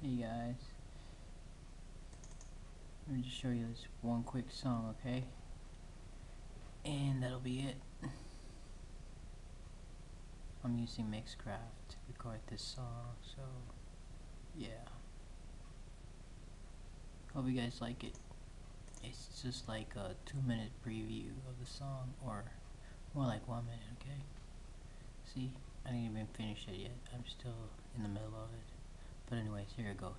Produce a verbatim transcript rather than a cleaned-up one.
Hey guys, let me just show you this one quick song, okay? And that'll be it. I'm using Mixcraft to record this song, so yeah. Hope you guys like it. It's just like a two minute preview of the song, or more like one minute, okay? See, I didn't even finish it yet. I'm still in the middle of it. But anyways, here it goes.